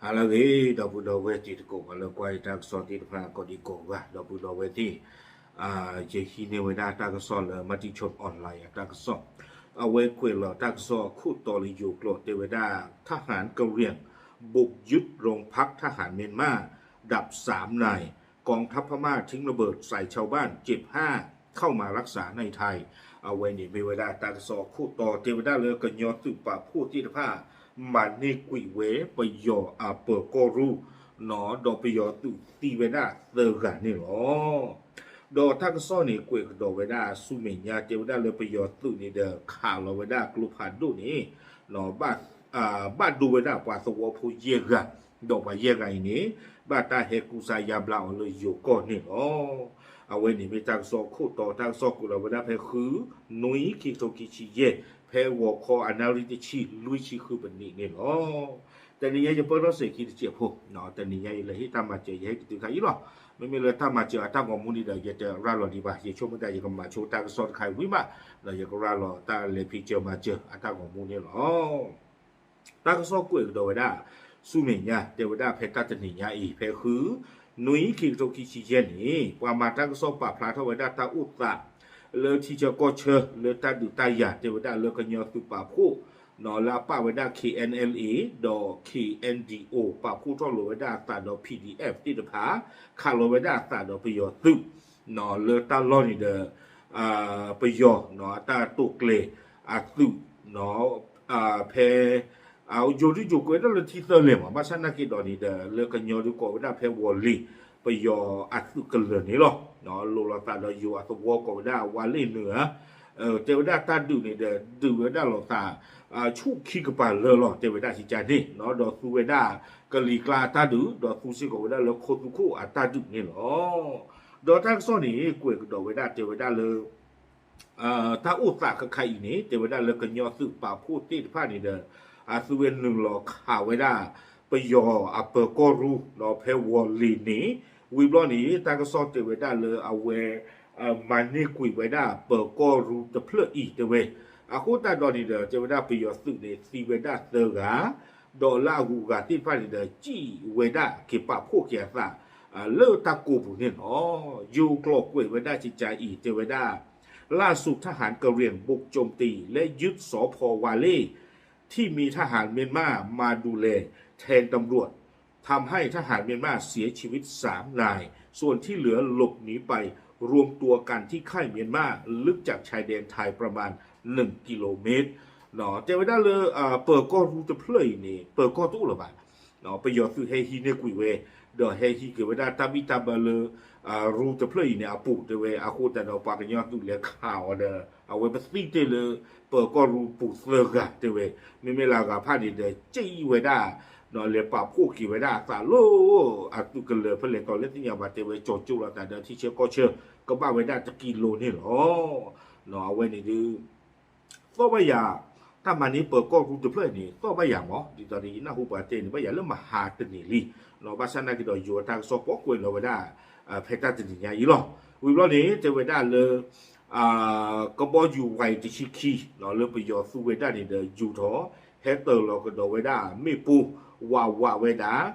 ဟါလၢအဂ့ၤ ဒီပုၢ်ဒီဝဲၢ်တံၤသကိး ပှၤလၢကွၢ်ယတၢ်ကစီၣ်သ့ၣ်တဖၣ် ကိးဒံကိးဂၤ ဒီပုၢ်ဒီဝဲၢ်သ့ၣ်, ယဟံးန့ၢ်ဝဲဒၣ်တၢ်ကစီၣ်လၢ Matichon Online အတၢ်ကစီၣ်, အဝဲကွဲးလီၤတၢ်ကစီၣ်အခိၣ်တီလၢယိၤကျိာ် တဲဝဲဒၣ် ทหารกะเหรี่ยงบุกยึดโรงพักทหารเมียนมา ดับสามนาย กองทัพพม่าทิ้งระเบิดใส่ชาวบ้าน เจ็บห้า เข้ามารักษาในไทย အဝဲန့ၣ်မ့ၢ်ဝဲဒၣ်တၢ်ကစီၣ်အခိၣ်တီ တဲဝဲဒၣ်လၢကညီသုးပာ်ဖှိၣ်သ့ၣ်တဖၣ် မၤန့ၢ်ကွံာ်ဝဲပယီၤအပၢၤကီၢ်ရူၢ်, ဒီးပယီၤသုးသံဝဲဒၣ်သၢဂၤန့ၣ်လီၤ. ဒီးတၢ်ကစီၣ်န့ၣ် ကွဲးကဒီးဝဲဒၣ်ဆူမဲာ်ညါ တဲဝဲဒၣ်လၢပယီၤသုးန့ၣ်ဒီး ခးလီၤဝဲဒၣ်ကျိဖးဒိၣ်န့ၣ် ဘၣ်ဒိဝဲဒၣ်ပှၤသဝီဖိယဲၢ်ဂၤ, ဒီးပှၤယဲၢ်ဂၤအံၤန့ၣ် ဘၣ်တၢ်ဟဲကူစါယါဘျါအီၤလၢယိၤကီၢ်န့ၣ်လီၤ. အဝဲန့ၣ်မ့ၢ်တၢ်ကစီၣ်အခိၣ်တီ တၢ်ကစီၣ်ကွဲးလီၤဝဲဒၣ်ဖဲဃု နွံ ခံကထိခံဆံယဲၢ် ဖဲဂီၤခီအနၣ်ရံၣ်တဆံ လွံၢ်ဆံဃုပနံးန့ၣ်လီၤ. တနံၤညါယပၢၢ်ထီၣ်စဲၤခံတစဲးဖိ, တနံၤညါယလဲၤဟ့ၣ်တၢ်မၤစၢၤ ယဟဲကတုၤခါအံၤလီၤ. မ့မ့ၢ်လၢတၢ်မၤစၢၤအတၢ်ဂီၤမူန့ၣ်ဒီး ယတရၤလီၤဒံးဘၣ်, ယဆိကမိၣ်တၢ် ယကမၤဆိတၢ်ကစီၣ်တခါအံၤဝံၤမး, ဒီးယကရၤလီၤတၢ်လဲၤဖံးစၢၤမၤစၢၤအတၢ်ဂီၤမူန့ၣ်လီၤ. တၢ်ကစီၣ်ကွဲးကဒီးဝဲဒၣ် ဆူမဲာ်ညါ တဲဝဲဒၣ်ဖဲတၢ်တနံၤညါအံၤ ဖဲဃု နွံ ခံကထိခံဆံယဲၢ်န့ၣ် ပှၤမၤတၢ်ကစီၣ်ပာ်ဖျါထီၣ်ဝဲဒၣ်တၢ်အိၣ်သး လၢထံဆၢကီၢ်ဆၢ လၢတၢ်ဒုးတၢ်ယၤ တဲဝဲဒၣ်လၢကညီသုးပာ်ဖှိၣ် လၢအပာ်ဝဲဒၣ် K N L A ဒီး K N D O ပာ်ဖှိၣ်ထီၣ်လိာ်ဝဲဒၣ်အသးဒီး P D F သ့ၣ်တဖၣ် ခးလီၤဝဲဒၣ်အသးဒီးပယီၤသုး လၢတၢ်လီၢ်န့ၣ်ဒီး ပယီၤ အတၢ်တိာ်ကျဲၤအသုး ဖဲ ယိၤဒုးယိၤကွဲးဒၣ်လၢထံသၢလဲၣ်မး ဘၣ်ဆၣ်နာ်က့ၤဒီးန့ၣ်ဒီး လၢကညီဒုးကိးဝဲဒၣ်ဖဲဝီၤလ့ၤ ပယီၤအသုးကလၢၤန့ၣ်လီၤ. လိာ်လီၤသးဒီးယိၤအသဝီကိးဝဲဒၣ်ဝါလ့ၣ်နုာ်ဧါ, တဲဝဲဒၣ်တၢ်ဒုးန့ၣ်ဒီး ဒုးဝဲဒၣ်လိာ်သး ဆူခံကပၤလၢလီၤ တဲဝဲဒၣ်စံကၢ်န့ၣ် ဒီးသူဝဲဒၣ်ကလံၤကျါအတၢ်ဒုး ဒီးသူစ့ၢ်ကီးဝဲဒၣ်လၢခိသူခိၣ်အတၢ်ဒုးန့ၣ်လီၤ. ဒီးတၢ်ကစီၣ်န့ၣ် ကွဲးကဒီးဝဲဒၣ်တဲဝဲဒၣ်လၢ တၢ်အိၣ်သးခဲခါအံၤန့ၣ် တဲဝဲဒၣ်လၢကညီသုးပာ်ဖှိၣ်သ့ၣ်တဖၣ်န့ၣ်ဒီး အသုဝဲနုာ်လီၤခးဝဲဒၣ် ပယီၤအပၢၤကီၢ်ရူၢ်ဒီးဖဲဝီၤလ့ၤန့ၣ် ဝံၤဘျီန့ၣ် တၢ်ကစီၣ်တဲဝဲဒၣ်လၢအဝဲ မၤန့ၢ်ကွံာ်ဝဲဒၣ်ပၢၤကီၢ်ရူၢ်တဖျၢၣ်အံၤတဲဝဲ, အဃိသတးဒီးန့ၣ်ဒီး တဲဝဲဒၣ်ပယီၤသုးန့ၣ် သံဝဲဒၣ်သၢဂၤ, ဒီးလၢအဂုၤအဂၤသ့ၣ်တဖၣ်န့ၣ်ဒီး စံၣ်ဝဲဒၣ်က့ၤပာ်ဖှိၣ်က့ၤအသး လၢတၢ်ကိးပူၤန့ၣ်လီၤ. ယိၤကျိာ်ကွဲးဝဲဒၣ်ကကါအံၤ တဲဝဲဒၣ် ล่าสุดทหารกะเหรี่ยงบุกโจมตี และยึดสภ.วาเล่ ที่มีทหารเมียนมามาดูแลแทนตำรวจ ทำให้ทหารเมียนมาเสียชีวิตสามนาย ส่วนที่เหลือหลบหนีไปรวมตัวกันที่ค่ายเมียนมาลึกจากชายแดนไทยประมาณหนึ่งกิโลเมตร တဲဝဲဒၣ်လၢ ပၢၤကီၢ်ရူၢ်တဖျၢၣ်အံၤန့ၣ် ပၢၤကီၢ်တအိၣ်လၢၤဘၣ် ပယီၤသုးဟဲဟံးန့ၢ်ကွံာ်ဝဲ, ဒီးဟဲဟံးက့ၤဝဲဒၣ်တၢ်ဘံၣ်တၢ်ဘၢလၢ ရူၢ်တဖျၢၣ်အံၤန့ၣ်အပူၤတဲဝဲ, အဃိသတးဒီးပှၤကညီသုးလဲၤခးအီၤဒီး အဝဲပသံတ့ၢ်လၢပၢၤကီၢ်ရူၢ်ပူၤသၢဂၤတဲဝဲ, မ့မ့ၢ်လၢအဂၤဖၣ်န့ၣ်ဒီး စံၣ်ဝဲဒၣ် လဲၤပာ်ဖှိၣ်က့ၤဝဲဒၣ်အသးလၢ အသုးကလၢၤဖဲလဲၣ်တီၤလဲၣ်သ့ၣ်ညါဘၣ်တဲဝဲ ကၠီၤကၠိလိာ်သးဒီးထံဆၢကီၢ်ဆၢ ကဘၣ်ဝဲဒၣ်တကံလိၤန့ၣ်လီၤ. အဝဲန့ၣ်ဒုး သီၣ်ဘၣ်ယၤ, တၢ်မၤန့ၢ်ပၢၤကီၢ်ရူၢ်တဖျၢၣ်အံၤန့ၣ် သီၣ်ဘၣ်ယၤမး, ဒ်သိးဒီးယနၢ်ဟူပှၤတဲန့ၣ် ဘၣ်ယၤလၢမဟါတနံၤလံ, ဘၣ်ဆၣ်နာ်က့ၤဒီးယိၤအတၢ်ကစီၣ်ပှၤကွဲးလီၤဝဲဒၣ် ဖဲတၢ်တနံၤညါအံၤလီၤ. ဝံၤဘျီန့ၣ် တဲဝဲဒၣ်လၢ ကဘီယူၤဝဲတဆံခံ လၢပယီၤသူဝဲဒၣ်န့ၣ်ဒီး ယူၤထီၣ် ဟဲတၢၤလီၤကဒီးဝဲဒၣ် မ့ၣ်ပိၢ်ဝးဝးဝဲဒၣ်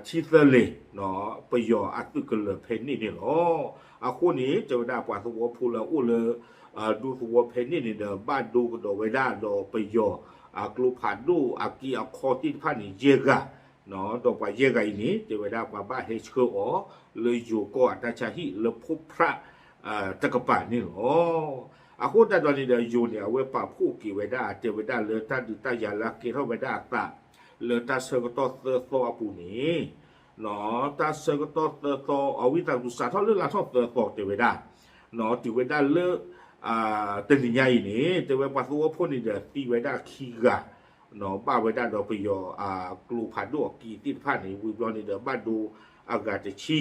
ထံသၢလဲၣ် ပယီၤအသုးကလၢၤဖဲန့ၣ်န့ၣ်လီၤ. အဃိန့ၣ် တဲဝဲဒၣ်ပှၤသဝီဖိလၢအအိၣ်လၢ ဒူသဝီဖဲန့ၣ်န့ၣ်ဒီး ဘၣ်ဒိကဒီးဝဲဒၣ်ဒီးပယီၤ အကျိဖးဒိၣ်အက့အခီသ့ၣ်တဖၣ်န့ၣ် ယဲၢ်ဂၤ ဒီးပှၤယဲၢ်ဂၤအံၤန့ၣ် တဲဝဲဒၣ်ပှၤဘၣ်ဟဲဆှၢအီၤ လၢယိၤကီၢ်အတၢ်ဆါဟံၣ်လၢဖိဖြး တကပၤန့ၣ်လီၤ. အဃိသတးဒီးန့ၣ်ဒီး ယိၤန့ၣ် အဝဲပာ်ဖှိၣ်က့ၤဝဲဒၣ် တဲဝဲဒၣ်လၢတၢ်ဒုးတၢ်ယၤလၢအကဲထီၣ်ဝဲဒၣ်အသး လၢတၢ်ဆၢကတီၢ်သၢသီအပူၤန့ၣ် တၢ်ဆၢကတီၢ်သၢသီ အဝံသးစူၤစးထီၣ်လၢလါထီၣ်သၢသီတဲဝဲဒၣ် တုၤဝဲဒၣ်လၢ တနံၤညါအံၤန့ၣ် တဲဝဲပှၤသဝီဖိန့ၣ်ဒီးသံဝဲဒၣ်ခံဂၤ ဘၣ်ဝဲဒၣ်ဒီးပယီၤအကျိဖးဒိၣ်အက့သ့ၣ်တဖၣ်န့ၣ် ဝံၤဘျီန့ၣ်ဒီး ဘၣ်ဒိအဂၤတဆံ,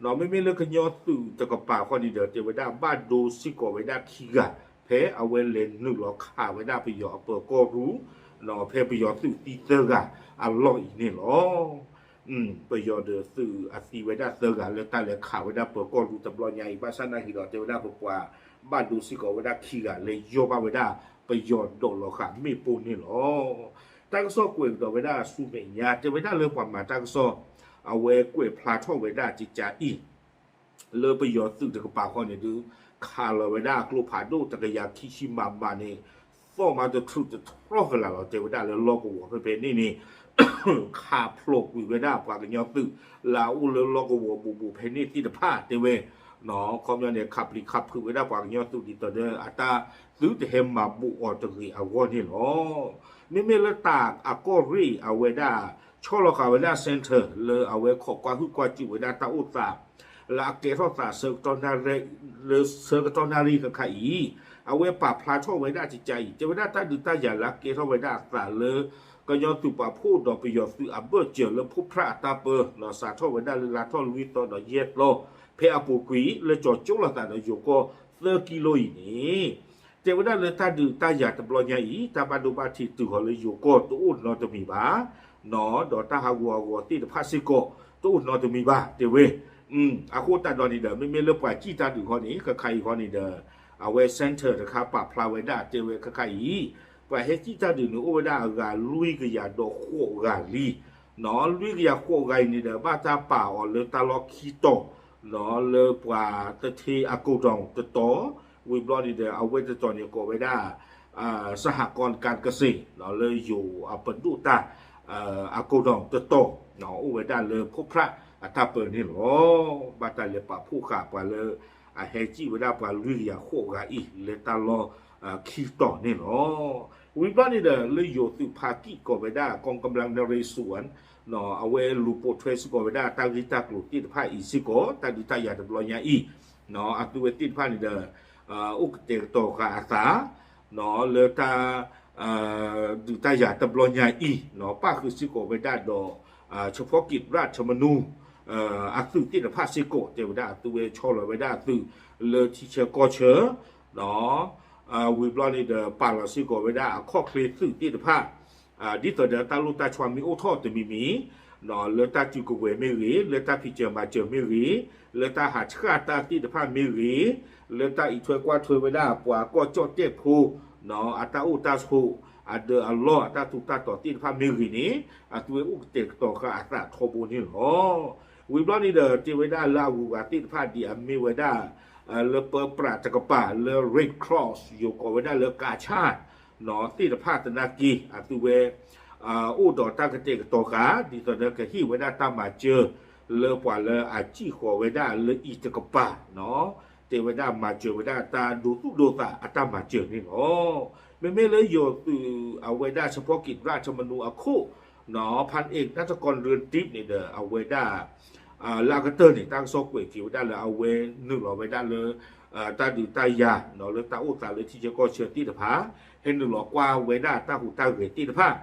မ့မ့ၢ်လၢကညီသုးတကပၤဃီန့ၣ်ဒီး တဲဝဲဒၣ်ဘၣ်ဒိစ့ၢ်ကီးဝဲဒၣ်ခံဂၤ ဖဲအဝဲလဲၤနုာ်လီၤခးဝဲဒၣ်ပယီၤအပၢၤကီၢ်ရူၢ် ဖဲပယီၤသုးသံသၢဂၤအလီၢ်အံၤန့ၣ်လီၤ. ပယီၤဒီးသုးအသံဝဲဒၣ်သၢဂၤလၢတၢ်လဲၤခးဝဲဒၣ်ပၢၤကီၢ်ရူၢ်တဘျီညါအံၤ ဘၣ်ဆၣ်နာ်က့ၤဒီး တဲဝဲဒၣ်ပပှၤဘၣ်ဒိစ့ၢ်ကီးဝဲဒၣ်ခံဂၤလၢယီၢ်ဘၣ်ဝဲဒၣ်ပယီၤဒိးလီၤဃာ်မ့ၣ်ပိၢ်န့ၣ်လီၤ. တၢ်ကစီၣ်ကွဲးကဒီးဝဲဒၣ်ဆူမဲာ်ညါ တဲဝဲဒၣ်လၢပှၤမၤတၢ်ကစီၣ် အဝဲကွဲးဖျါထီၣ်ဝဲဒၣ်ကကးအံၤ လၢပယီၤသုးတကပၤဃီန့ၣ်ဒုး ခးလီၤဝဲဒၣ်အကျိဖးဒိၣ်တကယၤခံဆံမးမးန့ၣ် သီၣ်မးတထြူးတထြီၣ်ကလာ်လီၤ တဲဝဲဒၣ်လၢလီၢ်ကဝီၤဖဲဖဲန့ၣ်န့ၣ် ခးဖျိးကွံာ်ဝဲဒၣ်ပှၤကညီသုး လၢအအိၣ်လၢလီၢ်ကဝီၤဘူးဘူးဖဲန့ၣ်သ့ၣ်တဖၣ်တဲဝဲ ခီပညီန့ၣ် ခးပျံၤခးဖုးဝဲဒၣ်ပှၤကညီသုးဒ်သိးဒီး အတၢ်သုတဟဲမၤဘူးအီၤတဂ့ၤအဂီၢ်န့ၣ်လီၤ. မ့မ့ၢ်လၢတၢ်အကီၢ်ရ့ၣ်အဝဲဒၣ် ဆီလီၤဃာ်ဝဲဒၣ် center လၢအဝဲခိးကွၢ်ဟုၣ်ကွၢ်စူၣ်ဝဲဒၣ်တၢ်အိၣ်သး လၢအကဲထီၣ်သးဆၢကတီၢ်နၣ်ရံၣ် လၢဆၢကတီၢ်နၣ်ရံၣ်ခါခါအံၤ အဝဲပာ်ဖျါထီၣ်ဝဲဒၣ်ကကးအံၤ တဲဝဲဒၣ်တၢ်ဒုးတၢ်ယၤလၢအကဲထီၣ်ဝဲဒၣ်အသးလၢ ကညီသုးပာ်ဖှိၣ်ဒီးပယီၤသုးအဘၢၣ်စၢၤလၢဖိဖြၣ်အတၢ်ပၢ လီၤစးထီၣ်ဝဲဒၣ်လၢလါထီၣ်လွံၢ်သီဒီးယဲၢ်သီ ဖဲအပူၤကွံာ်လၢကၠီၤကၠိလိာ်သးဒီးယိၤကီၢ်သၢကံလိအံၤန့ၣ် တဲဝဲဒၣ်လၢတၢ်ဒုးတၢ်ယၤတဘျီညါအံၤ တၢ်ဘၣ်ဒိဘၣ်ထံးတုၤဃီၤလၢယိၤကီၢ်တအိၣ်နီတမံၤဘၣ် ဒီးတၢ်ဟးဂူာ်ဟးဂီၤသ့ၣ်တဖၣ်စ့ၢ်ကီး တအိၣ်နီတမံၤဘၣ် တဲဝဲ အဃိသတးဒီးန့ၣ်ဒီး မ့မ့ၢ်လၢပှၤစံၣ်တၢ်ဒုးဃီန့ၣ် ခါခါအံၤဃီန့ၣ်ဒီး အဝဲ center တခါပာ်ဖျါဝဲဒၣ်တဲဝဲခါခါအံၤ ပှၤဟဲစံၣ်တၢ်ဒုးန့ၣ် အိၣ်ဝဲဒၣ်အဂၤလွံၢ်ကယၤဒီးဃိးဂၤလံ လွံၢ်ကယၤဃိးဂၤအံၤန့ၣ်ဒီး ဘၣ်တၢ်ပာ်အီၤလၢတၢ်လီၢ်ခံတီၤ လၢပှၤတထ့အကိးတီၤတတီၤ ဝံၤဘျီန့ၣ်ဒီး အဝဲတတီၤန့ၣ်ကိးဝဲဒၣ် စဟကီကၣ်ကစ့ၣ် လၢယိၤအပဒိၣ်တၢ် အကိးတီၤတတီၤ အိၣ်ဝဲဒၣ်လၢဖိဖြၣ်အတၢ်ပၢန့ၣ်လီၤ. ဘၣ်တၢ်လဲၤပာ်ဖှိၣ်ဃာ်ပှၤလၢ အဟဲစံၣ်ဝဲဒၣ်ပှၤလွံၢ်ကယၤဃိးဂၤအံၤ လၢတၢ်လီၢ်ခံတီၤန့ၣ်လီၤ. ဝံၤဘျီန့ၣ်ဒီး လၢယိၤသုးဖါကံၣ်ကိးဝဲဒၣ် กองกำลังนเรศวร အဝဲလူၤပိာ်ထွဲစ့ၢ်ကီးဝဲဒၣ်တၢ်ဂ့ၢ်တၢ်ကျိၤသ့ၣ်တဖၣ်အံၤစ့ၢ်ကီး တၢ်ဒုးတၢ်ယၤတဘျီညါအံၤ အသုဝဲသ့ၣ်တဖၣ်န့ၣ်ဒီး အိၣ်ကတဲာ်ကတီၤဃာ်အသး လၢတၢ် ဒုးတၢ်ယၤတဘျီညါအံၤ ပၣ်ဃုာ်စ့ၢ်ကီးဝဲဒၣ်ဒီး เฉพาะกิจราชมนู အသုးသ့ၣ်တဖၣ်စ့ၢ်ကီး တဲဝဲဒၣ်အသုဝဲဆီလီၤဝဲဒၣ်အသုး လၢထံဆၢကီၢ်ဆၢ ဝံၤဘျီန့ၣ်ဒီး ပာ်လီၤစ့ၢ်ကီးဝဲဒၣ်အခီၣ်ချ့သုးသ့ၣ်တဖၣ် ဒ်သိးဒီးတၢ်လိၣ်တၢ်ဆီမ့ၢ်အိၣ်ထီၣ်တမံၤမံၤ လၢတၢ်စုကဝဲၤမ့ၢ်ဂ့ၤ လၢတၢ်ဖံးစၢၤမၤစၢၤမ့ၢ်ဂ့ၤ လၢတၢ်ဟးဆှၣ်တၢ်သ့ၣ်တဖၣ်မ့ၢ်ဂ့ၤ လၢတၢ်အံးထွဲကွၢ်ထွဲဝဲဒၣ်ပှၤကီၢ်ကၠီၣ်တဲၣ်ဖိ အတၢ်အိၣ်တၢ်ဆိး အဒၢးအလီၢ်အတၢ်ထူးတၢ်တီၤသ့ၣ်တဖၣ်မ့ၢ်ဂ့ၤန့ၣ် အသုဝဲအိၣ်ကတဲာ်ကတီၤဃာ်အသးထီဘိန့ၣ်လီၤ. ဝံၤဘျီန့ၣ်ဒီး တဲဝဲဒၣ်လၢအဂုၤအဂၤသ့ၣ်တဖၣ်ဒ်အမ့ၢ်ဝဲဒၣ် လၢပၢပြးတကပၤလၢ Red Cross ယိၤကိးဝဲဒၣ်လၢ ကးဆၣ် သ့ၣ်တဖၣ်သနာ်က့ အသုဝဲ အိၣ်ဒီးတၢ်ကတဲာ်ကတီၤဃာ် ဒ်သိးဒီးကဟ့ၣ်ဝဲဒၣ်တၢ်မၤစၢၤ လၢပှၤလၢအစံၣ်ဃီၤဝဲဒၣ်လၢအံၤတကပၤ တဲဝဲဒၣ်မၤစၢၤဝဲဒၣ်တၢ်ဒိသူၣ်ဒိသးအတၢ်မၤစၢၤန့ၣ်လီၤ. မ့မ့ၢ်လၢယိၤသုးအဝဲဒၣ် เฉพาะกิจราชมนู အခိၣ် พันเอก ณัฐกร เรือนทิพย์ န့ၣ်ဒီး အဝဲဒၣ် လၢအကတၢၢ်န့ၣ် တၢ်ကစီၣ်ကွဲးက့ၤဝဲဒၣ်လၢအဝဲနုာ်လီၤဝဲဒၣ်လၢ တၢ်ဒုးတၢ်ယၤ လၢတၢ်အိၣ်သးလၢထံဆၢကီၢ်ဆၢသ့ၣ်တဖၣ် ဟဲနုာ်လီၤကွၢ်ဝဲဒၣ်တၢ်ဟူးတၢ်ဂဲၤသ့ၣ်တဖၣ်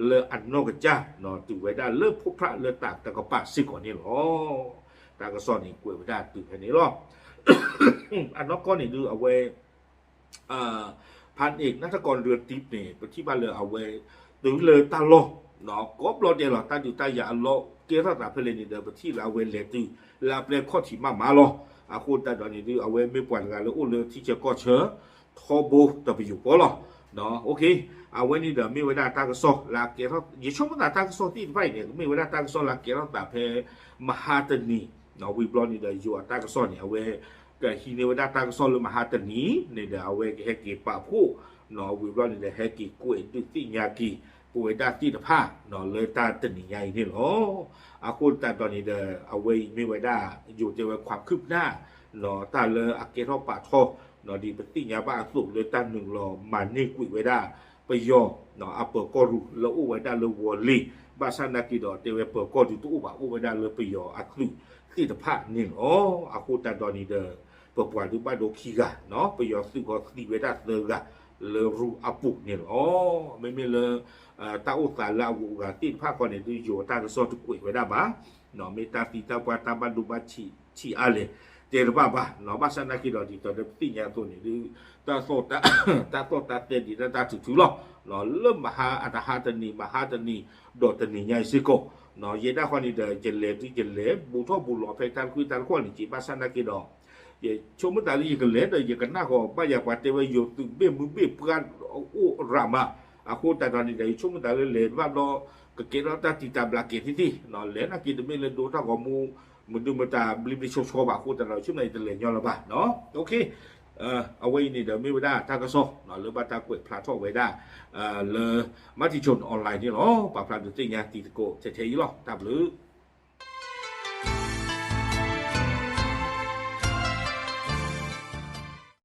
လၢအနီၢ်ကစၢ် တုၤဝဲဒၣ်လၢဖိဖြၣ်လၢတးတကပၤစ့ၢ်ကီးန့ၣ်လီၤ. တၢ်ကစီၣ်န့ၣ်ကွဲးဝဲဒၣ်တုၤဖဲန့ၣ်လီၤ. အနီၢ်ကီၢ်န့ၣ်ဒုးအဝဲ พันเอก ณัฐกร เรือนทิพย์ န့ၣ် ပထံၣ်ဘၣ်လၢအဝဲ တုၤလၢတၢ်လီၢ် ကိးဘျီဒဲးလီၤ တၢ်ဒုးတၢ်ယၤအလီၢ်ကဲထီၣ်သးဖဲလဲၣ်န့ၣ်ဒီး ပထံၣ်လၢအဝဲလဲၤတုၤ လၢအပျဲၢ်ခီၣ်ထံးမးမးလီၤ. အဃိသတးဒီးန့ၣ်ဒုး အဝဲမ့ၢ်ပှၤတဂၤလၢအိၣ်လၢထံဆၢကီၢ်ဆၢ ထီဘိတပယူာ်ဃီလီၤ. အဝဲန့ၣ်ဒီးမ့ၢ်ဝဲဒၣ်တၢ်ကစီၣ်လၢအကဲထီၣ် ယဆိကမိၣ်သးတၢ်ကစီၣ်သ့ၣ်တဖၣ်အံၤန့ၣ် မ့ၢ်ဝဲဒၣ်တၢ်ကစီၣ်လၢအကဲထီၣ်သးဖဲ မဟါတနံၤ ဝံၤဘျီန့ၣ်ဒီး ယိၤအတၢ်ကစီၣ်န့ၣ် အဝဲ ကဟံးန့ၢ်ဝဲဒၣ်တၢ်ကစီၣ်လၢမဟါတနံၤန့ၣ်ဒီး အဝဲကဟဲက့ၤပာ်ဖှိၣ် ဝံၤဘျီန့ၣ်ဒီး ဟဲက့ၤကွဲးဒုးသ့ၣ်ညါက့ၤ ပဝဲဒၣ်သ့ၣ်တဖၣ် လၢတၢ်တနံၤညါအံၤန့ၣ်လီၤ. အဃိသတးဒီးန့ၣ်ဒီး အဝဲအံၤမ့ၢ်ဝဲဒၣ် ယိၤတဲဝဲ ความคืบหน้า တၢ်လၢအကဲထီၣ်ပာ်ထီၣ် ဒ်ပသ့ၣ်ညါဘၣ်အသိးလၢတၢ်နုာ်လီၤမၤန့ၢ်ကွံာ်ဝဲဒၣ် ပယီၤ အပၢၤကီၢ်ရူၢ်လၢအိၣ်ဝဲဒၣ်လၢဝီၤလ့ၤ ဘၣ်ဆၣ်နာ်က့ဒီး တဲဝဲပၢၤကီၢ်ဒုးတအိၣ်ဘၣ် အိၣ်ဝဲဒၣ်လၢပယီၤအသုးသ့ၣ်တဖၣ်န့ၣ်လီၤ. အဃိသတးဒီးန့ၣ်ဒီး ပပှၤဒုးဘၣ်ဒိခံဂၤ ပယီၤသုးဃီသံဝဲဒၣ်သၢဂၤ လၢရူၢ်အပူၤန့ၣ်လီၤ. မ့မ့ၢ်လၢ တၢ်အိၣ်သးလၢအဂုၤအဂၤသ့ၣ်တဖၣ်ဃီန့ၣ်ဒုး ယိၤတၢ်ကစီၣ်တကွဲးဝဲဒၣ်ဘၣ် မ့ၢ်တၢ်သံတၢ်ပှၢ်တၢ်ဘၣ်ဒိဘၣ်ထံးအါလဲၣ် တဲတဘၣ်ဘၣ် ဘၣ်ဆၣ်နာ်က့ဒီး ဒ်သိးဒီးပသ့ၣ်ညါအသိးန့ၣ်ဒုး တၢ်သီၣ်တၢ်သဲဒ်တၢ်တၢ်ထုးထုးလီၤ. လၢမဟါအတဟါတနံၤ မဟါတနံၤ ဒီးတနံၤညါအံၤစ့ၢ်ကီး ယဲဒၣ်ဃီန့ၣ်ဒီး ယလဲၤဒုးယလဲၤ ဘူးထီၣ်ဘူးလီၤဖဲတၢ်တခွံတၢ်တခွီၣ်န့ၣ်က့ ဘၣ်ဆၣ်နာ်က့ဒီး ယဆိကမိၣ်သးလၢယကလဲၤဒီး ယကနၣ်ဃီၤဘၣ်ယၤပှၤတဲဝဲယိၤသုးဘ့ၣ်မုၢ်ဘ့ၣ်ပှၢ်အိၣ်ရၤမး အဃိသတးဒီးန့ၣ်ဒီး ယဆိကမိၣ်သးလၢလဲၤတဘၣ်ဘျီ ကကဲထီၣ်တၢ်တံာ်တာ်ဘျးကဲၤသ့ၣ်သ့ၣ်, လဲၤနာ်က့တမ့ၢ်လၢဒိတၢ်ဂီၤမူ မဒုမတၤဘျ့ဘျ့ဆှီဆှီဘၣ်အဃိသတးဒီး ယဆိကမိၣ်သးယတလဲၤညီလၢၤဘၣ်. OK, အဝဲအံၤန့ၣ်ဒီးမ့ၢ်ဝဲဒၣ်တၢ်ကစီၣ် လၢဘၣ်တၢ်ကွဲးဖျါထီၣ်ဝဲဒၣ် လၢ Matichon online န့ၣ်လီၤ. ပာ်ဖျါဒုးသ့ၣ်ညါတံၤသကိးထဲထဲအံၤလီၤ. တၢ်ဘျုး